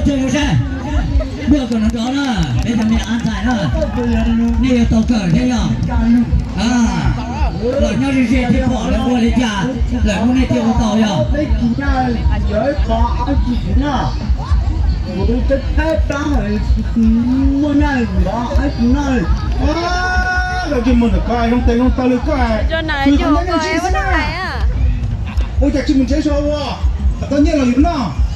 Saib, muaj kom nrov nrov na, peb cov me ab ntxhais na, nej yuav tau kawm thiab yog. Los nyob ze ze thiaj pom lawv ua li cas, lawv muab nej thiaj ua tau yog. Muaj nyaj, lawv tsis muag ntawm koj, zoo tes zoo taw li koj, ua cas tsis mus tsev so ua, tau nyiaj los yus noj.